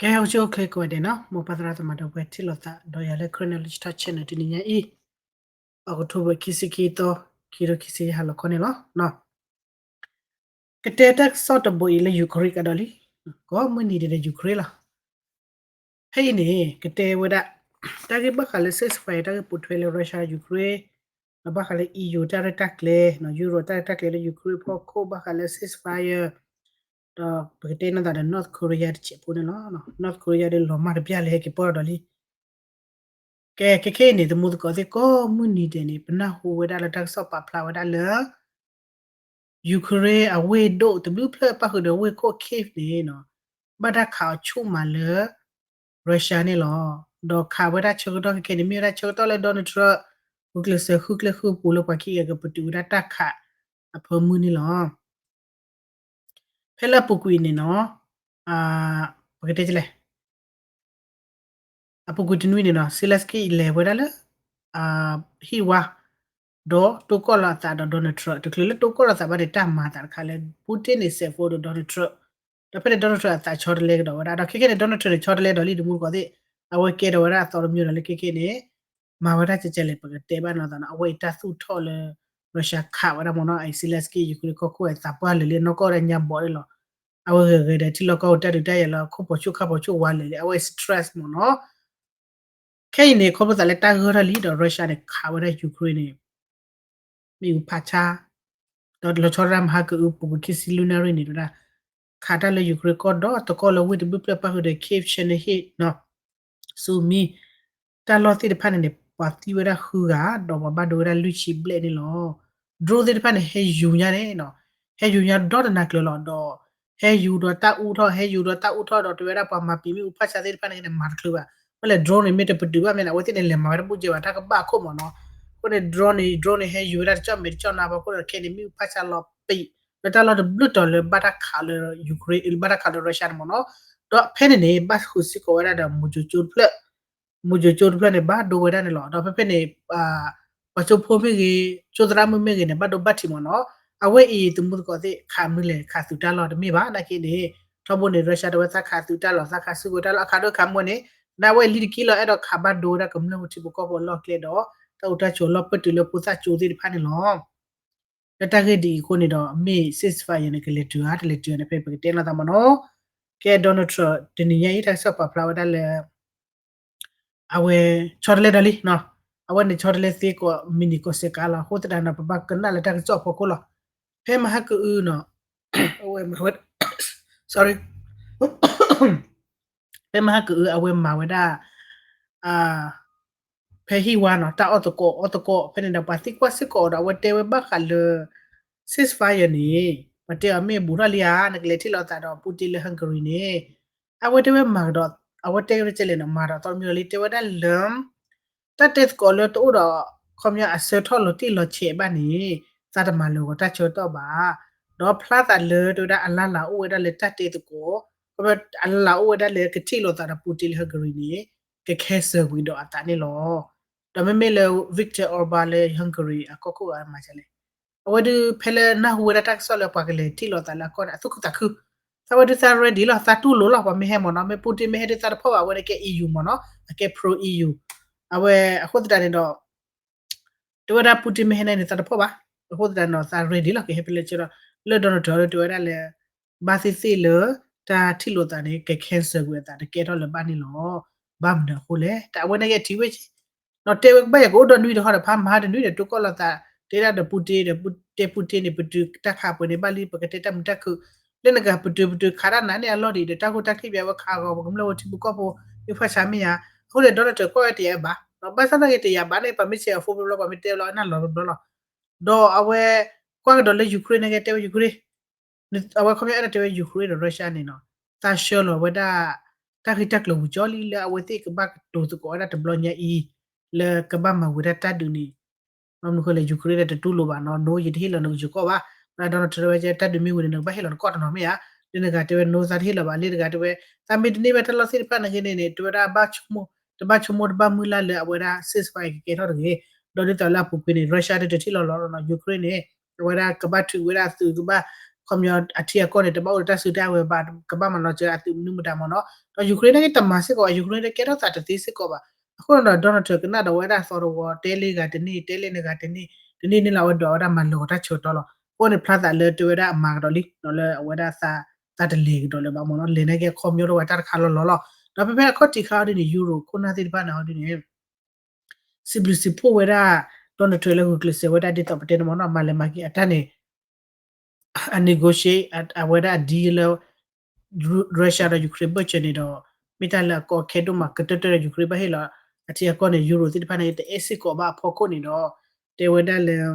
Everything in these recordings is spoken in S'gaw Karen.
ကဲ အိၣ်ဆူၣ်အိၣ်ချ့ကိးဂၤဒဲးနီၤ, မိၢ်ပၢ်သရၣ်သမါဒီပုၢ်ဝဲၢ်ထံၣ်လိာ်သးဒီးယၤလၢ Chronology Talk Channel တနံၤညါအံၤ, October ခံဆံခံသီ, ခံကထိခံဆံယဲၢ်ဟါလီၤခီန့ၣ်လီၤ. ကတဲတၢ်ကစီၣ်တဘိအံၤလၢ Ukraine ကဒီးလံ, ကိးမုၢ်နံၤဒဲးဒီး Ukraine လီၤ. ဖဲအံၤန့ၣ် ကတဲဝဲဒၣ် တၢ်ဂ့ၢ်ဘၣ်ဃးလၢ ceasefire တၢ်ဂ့ၢ်ပိာ်ထွဲလၢ Russia Ukraine, ဒီးဘၣ်ဃးလၢ EU တၢ်ရဲၣ်တၢ်ကျဲၤ, Europe တၢ်ရဲၣ်တၢ်ကျဲၤလၢ Ukraine ဖီခိၣ် ဘၣ်ဃးလၢ ceasefire, ဒီးပကတဲနီၢ်သးဒီး North Korea တစဲးဖိန့ၣ်လီၤ. North Korea ဒီးလီၤမၢ်တပျၢ်လၢဟဲက့ၤပီၢ်ဒီးလံ. ကဲ ခဲခဲအံၤန့ၣ် သမူသကိးသ့ၣ်ကိးမုၢ်နံၤဒဲးန့ၣ် ပနၢ်ဟူဝဲဒၣ်လၢတၢ်ကစီၣ်ပာ်ဖျါဝဲဒၣ်လၢ Ukraine အဝ့ၢ်ဒိၣ်တဘျုးဖျၢၣ်ပၣ်ဃုာ်ဒီးဝ့ၢ်ခိၣ် Kyiv န့ၣ်နီၤ, ဘၣ်တၢ်ခးအီၤဆူၣ်မးလၢ Russia န့ၣ်လီၤ. ဒီးခးဝဲဒၣ်ဆၢကတီၢ်ခဲခဲန့ၣ် မ့ၢ်ဝဲဒၣ်ဆၢကတီၢ်လၢ Donald Trump ဂုာ်ကျဲးစၢးဃုကျဲဃုပူၤလၢပှၤခံဂၤကပတုာ်ဝဲဒၣ်တၢ်ခးအဖၢမုၢ်န့ၣ်လီၤ. ဖဲလၢအပူၤကွံာ်န့ၣ်နီၤ, ပကတဲလဲၣ် အပူၤကွံာ်တနွံန့ၣ်နီၤ Zelenskyy လဲၤဝဲဒၣ်လၢ ဟံၣ်ဝါ, ဒီးတိၢ်ကီၢ်လီၤအသးဒီး Donald Trump, တချုးလၢတိၢ်ကီၢ်လီၤသးဘၣ်န့ၣ် တၢ်မၤအသးတခါလၢ Putin န့ၣ် စဲးဖိဒီး Donald Trump, ဒီးဖဲန့ၣ် Donald Trump အသးဆီတလဲကဒီးဝဲဒၣ်, ဒီးခဲခဲန့ၣ် Donald Trump န့ၣ် ဆီတလဲဒီးလံ သမူသကိးသ့ၣ်, အဝဲကဲထီၣ်ဝဲဒၣ်အသီတမံၤဒီးလၢခဲခဲန့ၣ် မၤဝဲဒၣ်ကဲကဲလဲၣ် ပကတဲဘၣ်နီၤသးနီၤ, အဝဲအံၤတၢ်သူၣ်ထီၣ်လၢ Russia ခးဝဲဒၣ်မ့ၢ်နီၤ, Zelenskyy Ukraine ကီၢ်ခိၣ်အသးပှၢ်လၢာ်လံ နီၢ်ကီၢ်ဝဲဒၣ်ညါဘီးန့ၣ်လီၤ. အဝဲဂဲၤဂဲၤဒီးထံလီၢ်ကီၢ်ပူၤတၢ်ဒုးတၢ်ယၤလၢ ခိၣ်ပိာ်ဆူၣ်ခါပိာ်ဆူၣ်ဝါလၢာ်လံ အဝဲ stress မ့ၢ်နီၤ. ခဲအံၤန့ၣ် ခီဖျိသးလၢတၢ်ဂၢၢ်ထီၣ်လံဒီး Russia န့ၣ် ခးဝဲဒၣ် Ukraine န့ၣ် မ့ၣ်အူဖးဆါ, ဒီးလီၤဆီဒၣ်တၢ်မဟါကအု ပူၤကွံာ်ခံဆံလွံၢ်နၣ်ရံၣ်န့ၣ် ဝဲဒၣ် ခးတၢ်လၢ Ukraine ကီၢ်ဒီတကီၢ်လၢဝ့ၢ်တဘျုးဖျၢၣ်ပၣ်ဃုာ်ဒီး Kyiv, Chernihiv နီၤ, Sumy တၢ်လီၢ်သ့ၣ်တဖၣ်န့ၣ်န့ၣ် ပှၤသံဝဲဒၣ်ဃုဂၤ ဒီးပှၤဘၣ်ဒိဝဲဒၣ်လွံၢ်ဆံဘျဲၣ်န့ၣ်လီၤ. drone သ့ၣ်တဖၣ်န့ၣ် ဟဲယူၤညါန့ၣ်နီၤ, ဟဲယူၤညါဒီတနၤကျၢၤလီၤဒီး ဟဲယူၤဒီးတၢ်အူထီၣ် ဟဲယူၤဒီးတၢ်အူထီၣ်ဒီး တဲဝဲဒၣ်ပှၤမၤပံာ်မ့ၣ်အူဖးဆါသ့ၣ်တဖၣ်န့ၣ်န့ၣ် မၤတချုးဘၣ်, မ့ၢ်လဲၣ် drone န့ၣ် မ့ၢ်တပတုာ်ဘၣ်မ့ၢ်န့ၣ် အဝဲသ့ၣ်န့ၣ် လဲၤမၤဝဲတဘူၣ်ကဲဘၣ် တၢ်ကဘၣ်အခိၣ်မ့ၢ်နီၤ. အဃိန့ၣ် drone န့ၣ် drone န့ၣ် ဟဲယူၤဝဲဒၣ်တကၠီၣ်မဲာ်တကၠီၣ်နါ ဖီခိၣ်ဒီးခဲန့ၣ် မ့ၣ်အူဖးဆါလီၤပံာ် လၢတၢ်လီၢ်တဘျုးတီၤလၢဘၣ်တၢ်ခးလၢ Ukraine ဘၣ်တၢ်ခးလၢ Russia န့ၣ်မ့ၢ်နီၤ. ဒီးဖဲန့ၣ်န့ၣ် ဘၣ်ဃုာ်စ့ၢ်ကီးဝဲဒၣ်ဒီး မူကၠိကၠိတဖျၢၣ်, မူကၠိကၠိတဖျၢၣ်န့ၣ် ဘၣ်ဒိဝဲဒၣ်န့ၣ်လီၤ. ဒီးဖဲဖဲန့ၣ် ပှၤကၠိဖိမ့ၢ်ဂ့ၤ ကၠိသရၣ်မုၣ်မ့ၢ်ဂ့ၤန့ၣ် ဘၣ်ဒိဘၣ်ထံးမ့ၢ်နီၤ. အဝဲအံၤ သမူသကိးသ့ၣ် ခးမနုၤလဲၣ် ခးသုးတၢ်လီၢ်တမ့ၢ်ဘၣ် နာ်က့န့ၣ် ထီဘိန့ၣ် Russia တဲဝဲသးခးသုးတၢ်လီၢ် သးခးစုကဝဲၤတၢ်လီၢ် အခးဒိၣ်ခးမူန့ၣ် နာ်ဝဲလံတက့ၢ်လီၤ အဲၣ်ဒိးခးဘၣ်ဒိဝဲဒၣ်ကမျၢၢ်ဖိထံဖိကီၢ်ဖိအလီၢ်ကျဲဒီး တၢ်အိၣ်တၢ်ဆိးအလီၢ်ပၢၢ်တုၤလၢဖိသၣ်ကၠိသ့ၣ်တဖၣ်န့ၣ်လီၤ. လၢတၢ်ဂ့ၢ်ဒ်အံၤအဃိန့ၣ်ဒီး မ့ၢ် ceasefire န့ၣ် ကလဲၤတုၤဧါ တလဲၤတုၤဧါန့ၣ် ဖဲပကတဲနီၢ်သးမ့ၢ်နီၤ. ကဲ Donald Trump တနံၤညါအံၤ တၢ်ကစီၣ်ပာ်ဖျါဝဲဒၣ်လၢ အဝဲဆီတလဲဒီးလံနီၤ, အဝဲန့ၣ်ဆီတလဲသ့ကိးမံၤနံၤကိးစဲးကါလီၤ. အဃိသတးန့ၣ် ပဘၣ်ကနၣ်လၢတၢ်ကစီၣ်အဖီခိၣ်လီၤ. ဖဲမဟါကအုနီၤ, အဝဲမၤဝဲ sorry ဖဲမဟါကအု အဝဲမၤဝဲဒၣ် ဖဲဟံၣ်ဝါနီၤ တၢ်အီၣ်သကိးအီသကိး ဖဲန့ၣ်ဒီး ပှၤသံကွၢ်စ့ၢ်ကီးအီၤဒီး အဝဲတဲဝဲဘၣ်ဃးလၢ ceasefire န့ၣ် ပှၤတဲအီၤမ့ၢ်ဘူးထီၣ်လံဧါ နကလဲၤထံၣ်လိာ်သးဒီး Putin လၢ Hungary န့ၣ် အဝဲတဲဝဲမၤကဒီး အဝဲတဲဝဲကဲလဲၣ်နီၤ မၤဒီးသီတမံၤလီၤလံ တဲဝဲဒၣ်လၢ တၢ်တဲသကိးလၢတအိၣ်ဒီး ခီပညီအဆၢထီၣ်လီၤတံၢ်လီၤဆဲးဘၣ်န့ၣ် သးတမၤလၢၤဂီၤတၢ်ဆၢကတီၢ်ဘၣ်. ဒီးဖျါသးလၢတဲဝဲဒၣ်အလၢ်လၢ်အိၣ်ဝဲဒၣ်လၢတၢ်တဲသကိး, ခီပညီအလၢ်လၢ်အိၣ်ဝဲဒၣ်လၢကထံၣ်လိာ်သးဒီး Putin လၢ Hungary န့ၣ် က cancel ကွံာ်ဒီးအသးန့ၣ်လီၤ. ဒီးမ့မ့ၢ်လၢ Viktor Orban လၢ Hungary အကီၢ်ခိၣ်အမၤဒ်လဲၣ် အဝဲဒုးဖဲလၢနၢ်ဟူဝဲဒၣ်တၢ်ကစီၣ်လၢပှၤကလဲၤထံၣ်လိာ်သးလၢအကီၢ်န့ၣ် အသူၣ်ခုသးခု, သးဝဲဒုးသး ready လီၤ သးတူၢ်လိာ်လီၤ ပှၤမ့ၢ်ဟဲမ့ၢ်နီၤ မ့ၢ် Putin မ့ၢ်ဟဲဒုးသးတဖီၣ်ဘၣ် အဝဲန့ၣ်ကဲ EU မ့ၢ်နီၤ အကဲ pro EU အဝဲအဃိသတးန့ၣ်ဒီး တဲဝဲဒၣ် Putin မ့ၢ်ဟဲန့ၣ်န့ၣ် သးတဖီၣ်ဘၣ်, အဃိသတးန့ၣ်ဒီး သး ready လီၤ ကဟဲဖဲလဲၣ်ဆၢဒီး လၢ Donald Trump တဲဝဲဒၣ်လၢ ဘၣ်သ့ၣ်သ့ၣ်လၢ တၢ်ထံၣ်လိာ်သးန့ၣ် က cancel ကွံာ်အသး တကဲထီၣ်လၢၤဘၣ်န့ၣ်လီၤ. ဘၣ်မနုၤအဃိလဲၣ် တၢ်အဝဲန့ၣ်ကဲထံၣ်ဝဲက့ နီၤ တဲဝဲကဘၣ်ယၤကအိၣ်ဒီးနွံတဟီဒီး ဖးမဟါတနွံဒီး တိၢ်ကီၢ်လိာ်သး တဲဒၣ်ဒီး Putin ဒီး တဲ Putin န့ၣ် ပတုာ်တၢ်ခးပှဲၤန့ၣ် ဘၣ်လံ ပကတဲတၢ်မုာ်တၢ်ခုၣ် လၢနကပတုာ်ပတုာ်ခးတၢ်နၤန့ၣ်အလီၢ်ဒံးဒီး တၢ်ခိၣ်တၢ်ခံဘၣ်ဝဲခးဂီၤ ပကမျၢၢ်ဝဲထံဖိကီၢ်ဖိ မ့ၢ်ဖးဆါမ့ၢ်ယါ, အဃိန့ၣ် Donald Trump ကွၢ်ဝဲတယာ်ဘၣ်, ဘၣ်ဆၣ်သနာ်က့တယာ်ဘၣ်န့ၣ် ပှၤမ့ၢ်ဆဲးအ phone ဘျီဘျီ ပှၤမ့ၢ်တဲဘျီ နၢ်လီၤဘျီဘျီလီၤ. ဒီးအဝဲ ကွၢ်ကဒီးလၢ Ukraine န့ၣ်ကဲတဲဝဲ Ukraine အဝဲခီပညီအဲၣ်ဒိးတဲဝဲ Ukraine ဒီး Russia န့ၣ်နီၤ သးဆှၢလီၤဝဲဒၣ် တၢ်ဂ့ၢ်တၢ်ကျိၤဝံၤကၠီလံ လၢအဝဲသ့ၣ်ကဘၣ်ကတိၤသကိးဝဲဒၣ်တဘျီညါအံၤ လၢကဘၣ်မၤဝံၤဒၣ်တၢ်ဒုးန့ၣ် ဘၣ်မနုၤဃိလဲၣ် Ukraine ဒီးတတူၢ်လိာ်ဘၣ်နီၤ နိယတဟ့ၣ်လီၤနကစၢၤကီၢ်ဘၣ်, ဒီး Donald Trump တဲဝဲ တၢ်ဒုးမ့ၢ်ဝံၤန့ၣ် နကဘၣ်ဟ့ၣ်လီၤနကီၢ်တနီၤမ့ၢ်ဧါ, လၢနဂၤတဲဝဲ နိသးတဟ့ၣ်လီၤဘၣ် လၢတဂၤတဲဝဲ သးမ့ၢ်တန့ၢ်ဘၣ်တၢ်လီၢ်သ့ၣ်တဖၣ်နာ်က့န့ၣ်န့ၣ် တဲဝဲဒၣ် တဘၣ်ဆိကမိၣ်တဘၣ်မုၢ်လၢ်လၢအဝဲဒၣ် ceasefire ကကဲထီၣ်တဂ့ၤ, ဒီးဒ်သိးလၢအပူၤကွံာ်န့ၣ် Russia ဒီးတထံၣ်လီၤလီၤနီၤ Ukraine န့ၣ် အဝဲဒၣ်ကဘၣ်ထုးဝဲဒၣ်သုး ကဘၣ် ခီပညီအထံအကီၢ်န့ၣ် တဘၣ်အိၣ်ဒီးတၢ်စုတၢ်ဝဲၤဘၣ် ကဘၣ်မၤလီၤစၢၤအသုးမနုၤမတၤမ့ၢ်နီၤ. ဒီး Ukraine န့ၣ်က့တမၤစ့ၢ်ကီးဘၣ် Ukraine န့ၣ်ကဲထီၣ်သးတသ့စ့ၢ်ကီးဘၣ်. အဃိဒီး Donald Trump ကနၣ်ဒီးဝဲဒၣ်သီတဝီ တဲလ့ဂၤတန့ၢ် တဲလ့နဂၤတန့ၢ် တန့ၢ်န့ၣ်လီၤ အဝဲဒိးဝဲဒၣ်မၤလီၤတၢ်ဆၢကတီၢ်လီၤ. အဃိန့ၣ် ဖျါသးလၢတဲဝဲဒၣ်အမၤကဒီးလံ ဒီးလၢအဝဲဒၣ်သး သးတလဲၤကဒီးလၢၤဘၣ်မ့ၢ်နီၤ လဲၤနာ်က့အခီပညီတအိၣ်ဝဲတၢ်တခါလီၤလီၤလီၤ. ဒီးဖဲဖဲအခီၣ်ထံးခါအီၤဒ်န့ၣ် Euro ခိၣ်နၢ်သ့ၣ်တဖၣ်န့ၣ်ဟီဒ်န့ၣ် စံးဘျုးစံးဖှိၣ်ဝဲဒၣ် Donald Trump လၢဂုာ်ကျဲးစၢးဝဲဒၣ်ဒ်သိးပတဲန့ၣ်မ့ၢ်နီၤ မၤလဲၤမၤက့ၤအတၢ်န့ၣ် အ negotiate အဝဲဒၣ်အ deal လၢ Russia ဒီး Ukraine ဘၢၣ်စၢၤန့ၣ်ဒီး မ့ၢ်တၢ်လၢအကီအခဲဒိၣ်မးကတၢၢ်တၢၢ်ဒီး Ukraine ဘၣ်ဟ့ၣ်လီၤ အထံအကီၢ်န့ၣ် Euro သ့ၣ်တဖၣ်န့ၣ် တအဲၣ်စ့ၢ်ကီးဘၣ်အဖီခိၣ်န့ၣ်ဒီး တဲဝဲဒၣ်လၢ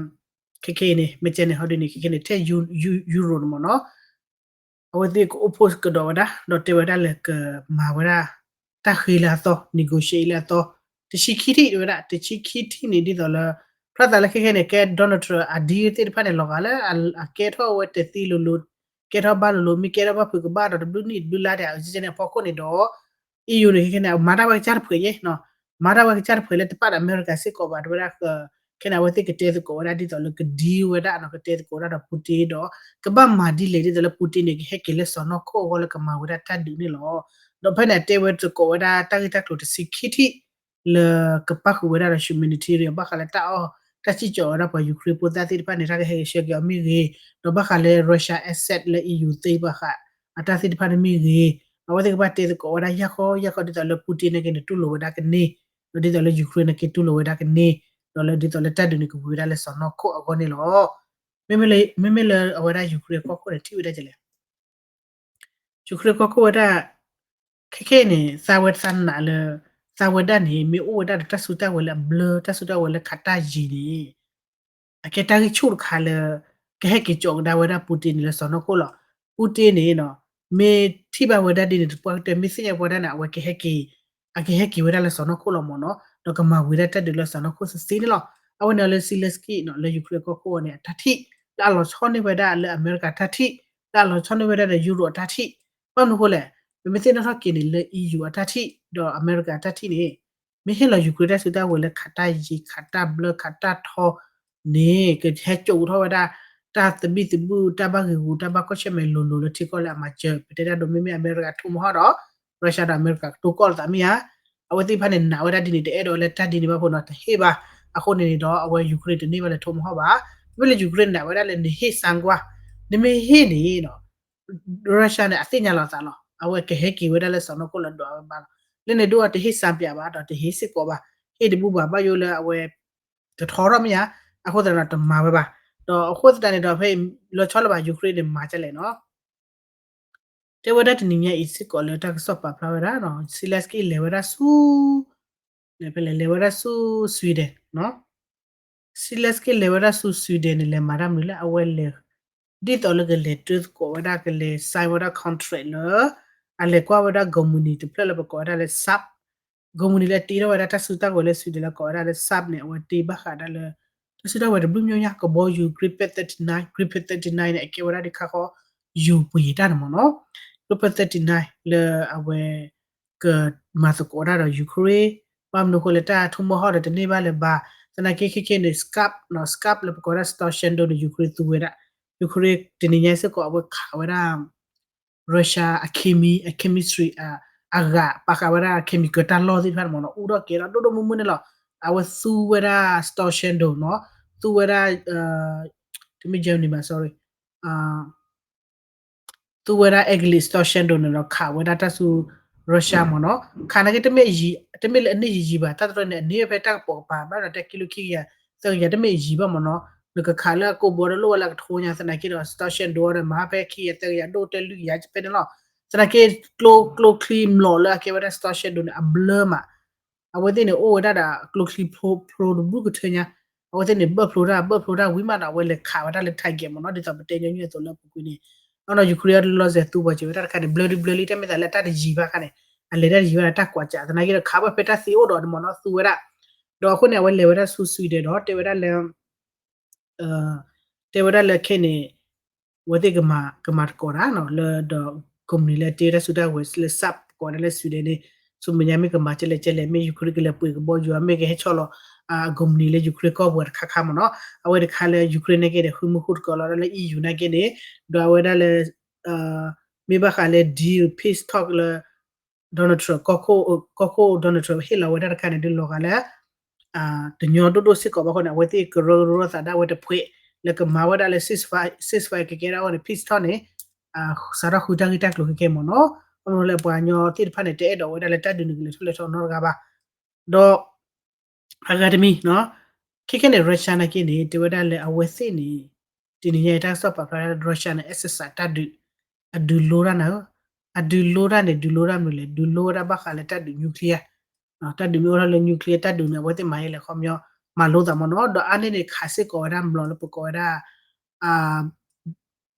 ခဲခဲအံၤန့ၣ် မ့ၢ်ကဲန့ၣ်ဟီဒ်န့ၣ် ခဲခဲန့ၣ် ထဲ Euro န့ၣ်မ့ၢ်နီၤ အဝဲသ့ၣ်ကအိၣ်ဖှိၣ်ကဒီးဝဲဒၣ် ဒီးတဲဝဲဒၣ်လၢကမၤဝဲဒၣ် တၢ်ဃ့လၢအသီ negotiate လၢအသီ တဆံခံထံၣ်တဲဝဲဒၣ် တဆံခံထံၣ်န့ၣ် ဒ်သိးလၢ ဖျါသးလၢခဲခဲန့ၣ် ကဲ Donald Trump အ deal သ့ၣ်တဖၣ်န့ၣ် လီၤဂာ်လၢ အကဲထီၣ်ဝဲတသ့လိၤလိၤ ကဲထီၣ်ဘၣ်လိၤလိၤ မ့ၢ်ကဲထီၣ်ဘၣ်ဖုးကဘၣ်ဒီးတဘျုးနံၣ်တဘျုးလါဒၣ် အစ့န့ၣ်အဖီခိၣ်န့ၣ်ဒီး EU န့ၣ်ခဲခဲန့ၣ် မၤတၢ်ဝဲကစၢ်တဖုးယဲ မၤတၢ်ဝဲကစၢ်တဖုးလၢတပာ်ဒီးအမဲရကၤစ့ၢ်ကီးဘၣ် တဲဝဲဒၣ် ခဲန့ၣ် အဝဲသ့ၣ်ကတဲသကိးဝဲဒၣ်ဒ်သိးလၢက deal ဝဲဒၣ်နီၤ ကတဲသကိးဝဲဒၣ်ဒီး Putin ဒီး ကဘၣ်မၤဒ်လဲၣ်ဒ်သိးလၢ Putin န့ၣ် ကဟဲက့ၤလၢစီၢ်နီၤခိၣ်အဂီၢ်လၢကမၤဝဲဒၣ်တၢ်ဒုးန့ၣ်လီၤ. ဒီးဖဲန့ၣ် အတဲဝဲသကိးဝဲဒၣ်တၢ်ဂ့ၢ်တၢ်ကျိၤတဆံခံထံၣ် လၢကပၣ်ဃုာ်ဝဲဒၣ်ဒီး humanitarian ဘၣ်ဃးလၢတၢ်အီၣ်တၢ်စံၣ်ကၠီၤဝဲဒၣ်ပှၤ Ukraine ဖိသၣ်သ့ၣ်တဖၣ်န့ၣ် တၢ်ကဟဲက့ၤဆှၢက့ၤအီၤမ့ၢ်ဂ့ၤ, ဒီးဘၣ်ဃးလၢ Russia asset လၢ EU သ့ၣ်ဘၣ်ဃး အတၢ်သ့ၣ်တဖၣ်န့ၣ်မ့ၢ်ဂ့ၤ, အဝဲသ့ၣ်ကဘၣ်တဲသကိးဝဲဒၣ်ယၢ်ဃီယၢ်ဃီဒ်သိးလၢ Putin န့ၣ်က့ၤန့ၣ်တူၢ်လိာ်ဝဲဒၣ်ကန့ၢ်, ဒီးဒ်သိးလၢ Ukraine န့ၣ်က့ၤတူၢ်လိာ်ဝဲဒၣ်ကန့ၢ်, ဒီးလၢဒ်သိးလၢတၢ်ဒုးန့ၣ်ကဝံၤဝဲဒၣ်လၢစီၢ်နီၤခိၣ်အဂီၢ်န့ၣ်လီၤ. မ့မ့ၢ်လၢ မ့မ့ၢ်လၢအဝဲဒၣ် Ukraine ကီၢ်ခိၣ်န့ၣ် ထံၣ်ဝဲဒၣ်ဒ်လဲၣ် Ukraine ကီၢ်ခိၣ်ဝဲဒၣ် ခဲခဲအံၤန့ၣ် သးဝဲသးနာ်လၢ သးဝဲဒၣ်န့ၣ် မ့ၢ်အိၣ်ဝဲဒၣ်ဒီးတၢ်စုတၢ်ဝဲၤလၢအဘျၢ တၢ်စုတၢ်ဝဲၤလၢခးတၢ်ယံၤန့ၣ် အကဲတၢ်ဂံၢ်ဆူၣ်တခါလၢ ကဟဲက့ၤကၠီးကဒါဝဲဒၣ် Putin န့ၣ်လၢစီၢ်နီၤခိၣ်လီၤ. Putin န့ၣ် မ့ၢ်ထံၣ်ဘၣ်ဝဲဒၣ်ဒ်န့ၣ် ပှၤကတၢၢ်မ့ၢ်သ့ၣ်ညါပှၤဒၣ်န့ၣ် အဝဲကဟဲက့ၤ အကဟဲက့ၤဝဲဒၣ်လၢစီၢ်နီၤခိၣ်လီၤမ့ၢ်နီၤ, ဒီးကမၤဝံၤဒၣ်တၢ်ဒုးလၢစီၢ်နီၤခိၣ်သ့သ့န့ၣ်လီၤ. အဝဲန့ၣ်လၢ Zelenskyy လၢ Ukraine ကီၢ်ခိၣ်န့ၣ် အတၢ်ထံၣ် လၢအလီၤဆီန့ၢ်ဝဲဒၣ်လၢအမဲရကၤတၢ်ထံၣ် လၢအလီၤဆီန့ၢ်ဝဲဒၣ်ဒီး Euro အတၢ်ထံၣ်, ဘၣ်မနုၤအဃိလဲၣ်, ပမ့ၢ်သ့ၣ်နီၣ်ထီၣ်က့ၤန့ၣ်လၢ EU အတၢ်ထံၣ် ဒီးအမဲရကၤအတၢ်ထံၣ်န့ၣ် မ့ၢ်ဟ့ၣ်လီၤ Ukraine တၢ်စုတၢ်ဝဲၤလၢခးတၢ်ယံၤ ခးတၢ်ဘျၢ ခးတၢ်ထီန့ၣ် ကဟဲကၠိးထီၣ်ဝဲဒၣ် တၢ်သဘံၣ်သဘုၣ် တၢ်ဘၣ်ဂ့ၤဂူာ် တၢ်ဘၣ်ကီၢ်ဆၢၣ်မဲာ်လိၤလိၤလၢထံကီၢ်လၢအမၤစၢၤ ပတဲတၢ်ဒိးမ့မ့ၢ်အမဲရကၤထိၣ်မီၤဟီၣ်ဒီး Russia ဒီးအမဲရကၤကတိၤကီၢ်လိာ်သးမ့ၢ်ဧါ. အဝဲသ့ၣ်တဖၣ်န့ၣ် နာ်ဝဲဒၣ်ဒ်န့ၣ် တအဲၣ်ဒိးလၢတၢ်ဒ်န့ၣ်ဘၣ်ဖိနီၤ တဟ့ၣ်ဘၣ်. အဃိန့ၣ်န့ၣ်ဒီး အဝဲ Ukraine တန့ၢ်ဘၣ်လၢထိၣ်မီၤဟီၣ်ဘၣ်. မ့မ့ၢ်လၢ Ukraine နာ်ဝဲဒၣ်လၢနဟ့ၣ်စၣ်ကွၢ် နမ့ၢ်ဟ့ၣ်န့ၣ် Russia န့ၣ် အသ့ၣ်ညါလီၤသးလီၤ. အဝဲကဟဲက့ၤဝဲဒၣ်လၢစီၢ်နီၤခိၣ်လၢဒွးဝဲဘၣ်လီၤ. လၢန့ၣ်ဒိၣ်အတဟ့ၣ်စၣ်ပၠးဘၣ် ဒီးတဟ့ၣ်စ့ၢ်ကီးဘၣ်. ဟ့ၣ်တဘူၣ်ဘၣ် ဘၣ်ယိၣ်လၢအဝဲ တထီထီၣ်မ့ၢ်ဧါ. အဃိသတးဒီးတမၤဝဲဘၣ်. ဒီးအဃိသတးန့ၣ်ဒီးဖဲလီၤဆီလၢၤဘၣ် Ukraine န့ၣ် မၤဒ်လဲၣ်နီၤ. တဲဝဲဒၣ်တနံၤညါအံၤစ့ၢ်ကီးလၢတၢ်ကစီၣ်ပာ်ဖျါဝဲဒၣ်နီၤ Zelenskyy လဲၤဝဲဒၣ်ဆူ လဲၤဖဲလဲၣ် လဲၤဝဲဒၣ်ဆူ Sweden နီၤ Zelenskyy လဲၤဝဲဒၣ်ဆူ Sweden န့ၣ် လဲၤမၤတၢ်မနုၤလဲၣ် အဝဲလဲၤ ဒ်သိးလၢကလဲၤတၢသကိးဝဲဒၣ် ကလဲၤ sign ဝဲဒၣ် contract လၢ အလဲၤကွၢ်ဝဲဒၣ် ကုမ္ပဏီတဖျၢၣ်လၢပကိးဝဲဒၣ်လၢ Saab ကုမ္ပဏီလၢတ့ထီၣ်ဝဲဒၣ်တၢ်စုတၢ်ဝဲၤလၢ Sweden လၢကိးဝဲဒၣ်လၢ Saab န့ၣ် အဝဲတ့ဘၣ်ဃးဒၣ်လၢ တၢ်စုတၢ်ဝဲၤတဘျုးမံၤညါ ကဘီယူၤ Gripen thirty-nine, Gripen thirty-nine န့ၣ် အကဲဝဲဒၣ်ဒ်ခါဃီ ယူၤပှ့ၤတၢ်န့ၣ်မ့ၢ်နီၤ Gripen thirty-nine လၢအဝဲ ကမၤသကိးတၢ်ဒီး Ukraine ဘၣ်မနုၤအဃိလၢတၢ်ထိၣ်မီၤဟီၣ်ဒီးတန့ၢ်ဘၣ်လၢၤဘၣ်. သနာ်က့ခဲခဲန့ၣ် Scab နီၤ Scab လၢပကိးဝဲဒၣ် Storm Shadow န့ၣ် Ukraine သူဝဲဒၣ် Ukraine တနံၤညါစ့ၢ်ကီး အဝဲခးဝဲဒၣ် Russia အ chemi အ chemistry အဂၤ ပာ်ဃာ်ဝဲဒၣ် chemical တၢ်လီၢ်သ့ၣ်တဖၣ်န့ၣ်မ့ၢ်နီၤ အူထီၣ်ကဲထီၣ်ဒိၣ်ဒိၣ်မုၢ်မုၢ်န့ၣ်လီၤ. အဝဲသူဝဲဒၣ် Storm Shadow နီၤ သူဝဲဒၣ် တမ့ၢ် Germany ဘၣ် sorry သူဝဲဒၣ် Elgin Storm Shadow န့ၣ်ဒီးခးဝဲဒၣ်တၢ်ဆူ Russia မ့ၢ်နီၤ ခးနာ်က့ တမ့ၢ်လၢအန့ၢ်ယံာ်ယံာ်ဘၣ် တၢ်တရၢန့ၣ် အန့ၢ်ဝဲဖဲတၢ်ကပိာ်ကပၤ ဘၣ်ဒီးတဲကံလိခံကယၤ သၢကယၤ တမ့ၢ်ယံာ်ဘၣ်မ့ၢ်နီၤ နကခးလၢအကိာ်ဘီဒီးလိၣ်ဝဲလၢအကထိညါ သနာ်က့ဒီး Storm Shadow ဒီးမၤဖဲခံကယၤ သၢကယၤ ဒိၣ်တဲလွံၢ်ကယၤဖဲန့ၣ်လီၤ. သနာ်က့ ကျိ ကျိချံမျိာ်လၢအကဲဝဲဒၣ် Storm Shadow န့ၣ် အဘျၢမး အဝဲသ့ၣ်န့ၣ် အိၣ်ဝဲဒၣ်ဒီးကျိချံဖျိတဘူၣ်ကထၢညါ အဝဲသ့ၣ်န့ၣ် ဘၢၣ်ဖျိတၢ် ဘၢၣ်ဖျိတၢ်ဝံၤမးဒီး အဝဲလဲၤခးဝဲဒၣ်လၢ target မ့ၢ်နီၤ ဒ်သိးပတဲညီနုၢ်အသိးလၢအပူၤကွံာ်န့ၣ် အနီၢ် Ukraine အလီၢ်စဲးသူပှၤစၢၤဝဲတၢ်တခါန့ၣ် ဘျၢဒုဘျၢလံ တၢ်မ့ၢ်သးလၢတၢ်တယံာ်ဘၣ်ခါန့ၣ် အလဲၤတၢ်တယံာ်ဘၣ်ဒီးတၢ်ကွၢ်စး သနာ်က့ဒီးခးဘၣ်ဖဲတၢ်သ့အိၣ်ဒီးန့ၣ်မ့ၢ်နီၤ သူဝဲဒၣ် ဒီးအဃိန့ၣ် အဝဲလဲၤဝဲဒၣ်ဆူ Sweden ဒီး တဲဝဲဒၣ်လၢ တဲဝဲဒၣ်လၢခဲန့ၣ် အဝဲသ့ၣ်ကမၤသကိးတၢ်နီၤ လၢဒီး ကုမ္ပဏီလၢအတ့တၢ်စုတၢ်ဝဲၤလၢ Saab ကိးဝဲဒၣ်လၢ Sweden န့ၣ် ဆူမဲာ်ညါမ့ၢ်ကမၤကဲလဲၣ်ကဲလဲၣ် မ့ၢ် Ukraine ကလဲၤပှ့ၤကဘီယူၤ မ့ၢ်ကဟဲဆီၣ်လီၤ အ company လၢ Ukraine ကီၢ်ပူၤတခါခါမ့ၢ်နီၤ. အဝဲတခါလၢ Ukraine နာ်က့န့ၣ် ဃုမုၢ်ဃုတကီးလီၤ ဒ်လၢ E U နာ်က့န့ၣ် ဒီးအဝဲဒၣ်လၢ မ့ၢ်ဘၣ်ဃးလၢ deal peace talk လၢ Donald Trump ကီၢ်ခိၣ် Donald Trump ဟ့ၣ်လီၤဝဲဒၣ်တခါန့ၣ် ဒုးလီၤဂာ်လၢ တညီဒိၣ်ဒိၣ်စ့ၢ်ကီးဘၣ်အဃိန့ၣ် အဝဲသ့ၣ်ကရၢကရိသးဒၣ်ဝဲတဖှဲး လၢကမၤဝဲဒၣ်လၢ ceasefire ကကဲဒၣ်အဂီၢ်န့ၣ် peace talk န့ၣ် စးထီၣ်ဃုတၢ်ဂ့ၢ်တၢ်ကျိၤခဲကဲမ့ၢ်နီၤ. ဘၣ်မနုၤလဲၣ် ပှၤကညီသ့ၣ်တဖၣ်န့ၣ် တအဲၣ်ဒိးဝဲဒၣ်လၢတၢ်ဒုးန့ၣ် ကလဲၤထီၣ်လဲၤထီနီတဂၤဘၣ်. ဒီး အဂၤတမံၤ ခဲကဲန့ၣ် Russia နာ်က့န့ၣ် တဲဝဲဒၣ်လၢအဝဲသ့ၣ်န့ၣ် တနံၤညါအံၤ တၢ်ကစီၣ်ပာ်ဖျါ Russia န့ၣ် exercise တၢ်ဒုး အဒုးလိတၢ်နၤဧၢ, အဒုးလိတၢ်န့ၣ် ဒုးလိတၢ်မနုၤလဲၣ် ဒုးလိဝဲဒၣ်ဘၣ်ဃးလၢတၢ်ဒုး nuclear တၢ်ဒုးမ့ၢ်အိၣ်ထီၣ်လၢ nuclear တၢ်ဒုးန့ၣ် အဝဲသ့ၣ်မၤယဲလဲၣ်ခီပညီ မၤလိသးမ့ၢ်နီၤ. ဒီးအါန့ၢ်န့ၣ် ခးစ့ၢ်ကီးဝဲဒၣ်မျိာ်လၢပကိးဝဲဒၣ်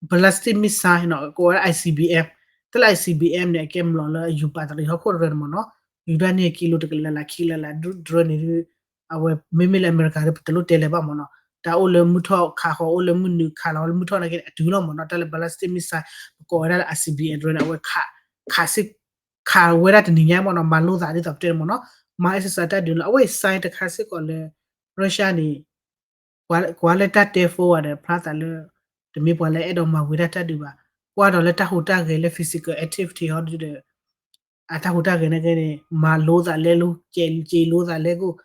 ballistic missile နီၤ ကိးဝဲဒၣ် I C B M, တၢ်လၢ I C B M န့ၣ် အကဲမျိာ်လၢအယူၤပာ်တရံးဟီၣ်ခိၣ်တရၢန့ၣ်မ့ၢ်နီၤ, ယူၤဒၣ်န့ၢ်ကံလိတကလးလၢခံကလးလၢ drone န့ၣ်ဒုး အဝဲမ့မ့ၢ်လၢအမဲရကၤဒီး ပတလိၣ်တဲလၢၤဘၣ်မ့ၢ်နီၤ, တၢ်အိၣ်လၢမုၢ်ထီၣ်ခးဃီၤ အိၣ်လၢမုၢ်နုာ်ခးလီၤလၢမုၢ်ထီၣ်နာ်က့န့ၣ် အတုၤလီၤမ့ၢ်နီၤ, တၢ်လၢ ballistic missile ပကိးဝဲဒၣ်လၢ I C B M drone န့ၣ် အဝဲ ခးစ့ၢ် ခးဝဲဒၣ်တနံၤညါမ့ၢ်နီၤ, မၤလိသးဒ်သိးပတဲန့ၣ်မ့ၢ်နီၤ, မၤ exercise တၢ်ဒုးန့ၣ် အဝဲအံၤ sign တခါစ့ၢ်ကီးလၢ Russia န့ၣ် ကွၢ်လၢတၢ်တဲ forward ဒီးဖျါသးလၢ တမ့ၢ်ပှၤလၢအဲၣ်ဒိးမၤဝံၤတၢ်တၢ်ဒုးဘၣ်, ကွၢ်ဒီးလၢတၢ်ဟူးတၢ်ဂဲၤလၢ physical activity ဟီဒုဒီး အတၢ်ဟူးတၢ်ဂဲၤနာ်က့န့ၣ် မၤလိသးလဲလိၤ ကဲးလိၤသးလဲကိၣ်,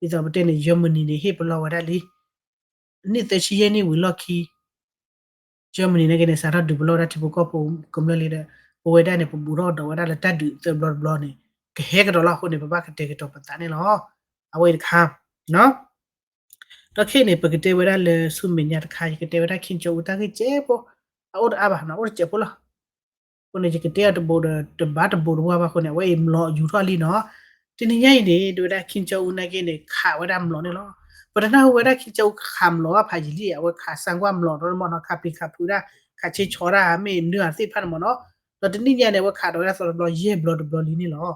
ဒ်သိးပတဲန့ၣ် Germany န့ၣ် ဟ့ၣ်ပလီၢ်ဝဲဒၣ်လံ နံၣ်သၢဆံယဲၢ်နံၣ်ဝံၤလီၢ်ခံ Germany နာ်က့န့ၣ် စးထီၣ်ဒုးပလီၢ်ဝဲဒၣ်ထံဖိကီၢ်ဖိကမျၢၢ်လံဒီး ပဝဲဒၣ်န့ၣ် ပဘူးထီၣ်ကဒီးဝဲဒၣ်လၢတၢ်ဒုးသၢဘျီတဘျီန့ၣ် ကဟဲကဒီးလီၤအဃိန့ၣ် ပဘၣ်ကတဲာ်ကတီၤပသးန့ၣ်လီၤ. အဝဲအံၤတခါ ဒီးခဲအံၤန့ၣ် ပကတဲဝဲဒၣ်လၢဆူမဲာ်ညါတခါ ယကတဲဝဲဒၣ် Kim Jong Un တၢ်ဂ့ၢ်ကဲဖိ အအိၣ်တအါဘၣ်နီၤ အိၣ်တစဲးဖိလီၤ. အဃိန့ၣ် ယကတဲအီၤတဘိးဒီးတဘၣ်တဘိးတဝါဘၣ်အဃိန့ၣ် အဝဲအံၤမျိာ်ယူၤထီၣ်လံနီၤ. တနံၤညါအံၤန့ၣ် ဒ်ဝဲဒၣ် Kim Jong Un နာ်က့န့ၣ် ခးဝဲဒၣ်မျိာ်န့ၣ်လီၤ. ပတနၢ်ဟူဝဲဒၣ် Kim Jong Un ခးမျိာ်ဘၣ်ဖးယံာ်လံ, အဝဲခးစၢ်ကွၢ်မျိာ်ဒီးမ့ၢ်နီၤ ခးပျံၤခးဖုးဒၣ် ခးဆ့ဆီဒၣ် မ့ၢ်နုာ်အသ့ၣ်တဖၣ်န့ၣ်မ့ၢ်နီၤ. ဒီးတနံၣ်ညါန့ၣ် အဝဲခးဒီးဝဲဒၣ်သီတဘျီ ယဲၢ်ဘျီတဘျီလံန့ၣ်လီၤ.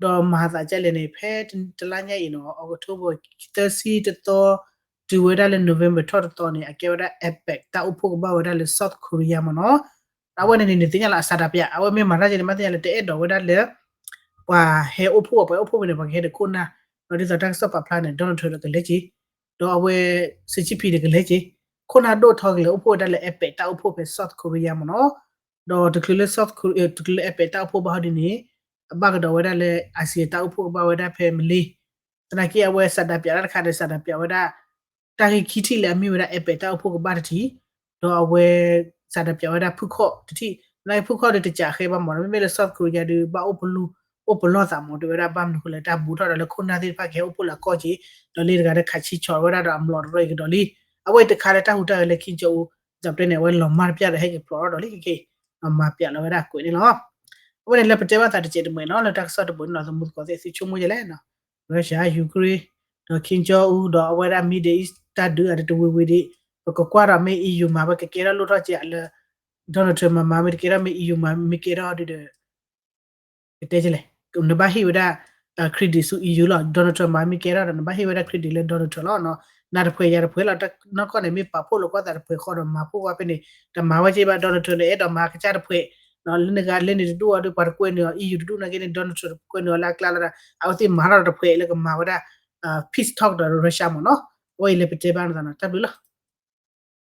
ဒီးမၤသးဒ်လဲၣ်န့ၣ် ဖဲတလါညါအံၤနီၤ October သၢဆံတသီ တုၤဝဲဒၣ်လၢ November ထီၣ်တသီန့ၣ် အကဲဝဲဒၣ် APEC တၢ်အိၣ်ဖှိၣ်ကဘၣ်ဝဲဒၣ်လၢ South Korea မ့ၢ်နီၤ. အဝဲန့ၣ်န့ၣ် နသ့ၣ်ညါလီၤ အစးတၢ်ပၠး အဝဲမ့ၢ်မၤတၢ်ကဲန့ၣ် မ့ၢ်သ့ၣ်ညါလၢတအဲၣ်ဒိးဝဲဒၣ်လၢ ပှၤဟဲအိၣ်ဖှိၣ် ပှၤဟဲအိၣ်ဖှိၣ်မ့ၢ်န့ၣ် ပှၤကဟဲဒီးခိၣ်နၢ်, ဒီးဒ်သိးတၢ်ကစီၣ်ပာ်ဖျါန့ၣ် Donald Trump ဒီးကလဲၤက့ၤ, ဒီးအဝဲ Xi Jinping န့ၣ်ကလဲၤက့ၤ, ခိၣ်နၢ်ဒိၣ်ထီကလဲၤအိၣ်ဖှိၣ်ဝဲဒၣ်လၢ APEC တၢ်အိၣ်ဖှိၣ်ဖဲ South Korea မ့ၢ်နီၤ. ဒီးတချုးလၢ South Korea တချုးလၢ APEC တၢ်အိၣ်ဖှိၣ်ဘၣ်ဟီဒ်န့ၣ် အဘၣ်ကဒီးဝဲဒၣ်လၢ ASEAN တၢ်အိၣ်ဖှိၣ်ကဘၣ်ဝဲဒၣ်ဖဲမလ့ သနာ်က့အဝဲစးတၢ်ပၠးတၢ်တခါန့ၣ် စးတၢ်ပၠးဝဲဒၣ် တၢ်ဂ့ၢ်ခံထံၣ်လၢအမ့ၢ်ဝဲဒၣ် APEC တၢ်အိၣ်ဖှိၣ်ကဘၣ်တထံၣ်, ဒီးအဝဲ စးတၢ်ပၠးဝဲဒၣ်ဖုၣ်ခီၣ်တထံၣ်, သနာ်က့ဖုၣ်ခီၣ်ဒီးတကးဃဲဘၣ်မ့ၢ်နီၤ, မ့မ့ၢ်လၢ South Korea ဒုး ဘၣ်အိၣ်ပလူ အိၣ်ပလီၢ်သးမ့ၢ် တဲဝဲဒၣ်ဘၣ်မနုၤဃိလဲၣ် တၢ်ဘူးထီၣ်ဒီးလၢခိၣ်နၢ်သ့ၣ်တဖၣ်ကဟဲအိၣ်ဖှိၣ်လၢအကီၢ်က့ၤ, ဒီးလၢတဂၤဒီးခးဆံဆီးဝဲဒၣ်ဒီးအမျိာ်တရီအံၤကဒီးလံ, အဝဲအံၤတခါလၢတၢ်ဟူးတၢ်ဂဲၤလၢ Kim Jong Un ဒ်သိးပတဲန့ၣ် အဝဲလီၤမၢ်တပျၢ်ဒီးဟဲက့ၤဖျိးထီၣ်ဒီးလံခဲက့ၤ, မၤပၠးလီၤဝဲဒၣ်အကွဲးန့ၣ်လီၤ. အဝဲန့ၣ်လၢပတဲဘၣ်သးတစဲးတမှဲးနီၤ လၢတၢ်ကစီၣ်တဘိန့ၣ်နီၤ သမူသကိးသ့ၣ်သုဆိကမိၣ်ယဲလဲၣ် Russia, Ukraine, ဒီး Kim Jong Un ဒီးအဝဲဒၣ် Middle East တၢ်ဒုးအတဝ့ၤဝ့ၤဒံး, ပကကွၢ်ဒီးမ့ၢ် E U မၤဝဲကကဲထီၣ်လိၣ်ထီၣ်က့ၤလၢ Donald Trump မၤမၤမ့ၢ်တကဲထီၣ် မ့ၢ် E U မၤမ့ၢ်ကဲထီၣ်ဒုဒီး ကတဲကလဲၣ်, နဘၣ်ဟ့ၣ်ဝဲဒၣ် credit ဆူ E U လီၤ, Donald Trump မၤမ့ၢ်ကဲထီၣ်ဒီး နဘၣ်ဟ့ၣ်ဝဲဒၣ် credit လၢ Donald Trump လီၤ, နၤတဖှဲးယၤတဖှဲးလီၤ, နီၢ်ကီၢ်န့ၣ် မ့ၢ်ပာ်ဖှိၣ်လိာ်ကွၢ်သးတဖှဲးဃီဒီးမၤဖှိၣ်ကွၢ်ဖဲန့ၣ်, တမၤဝဲက့ဘၣ် Donald Trump န့ၣ် အဲၣ်ဒိးမၤကစၢ်တဖှဲး, လၢနဂၤလၢန့ၣ်တဒူၣ်အီၤဒီး ပှၤတကွဲနုာ်အီၤ E U တဒူၣ်နာ်က့န့ၣ် Donald Trump တကွဲနုာ်အီၤလၢအကျါလီၤဒီး အဝဲသ့ၣ်မၤထီၣ်တဖှဲးလၢကမၤဝဲဒၣ် peace talk ဒီး Russia မ့ၢ်နီၤ, အဝဲအံၤလၢပတဲဘၣ်နသးနီၤ တၢ်ဘျုးလီၤ.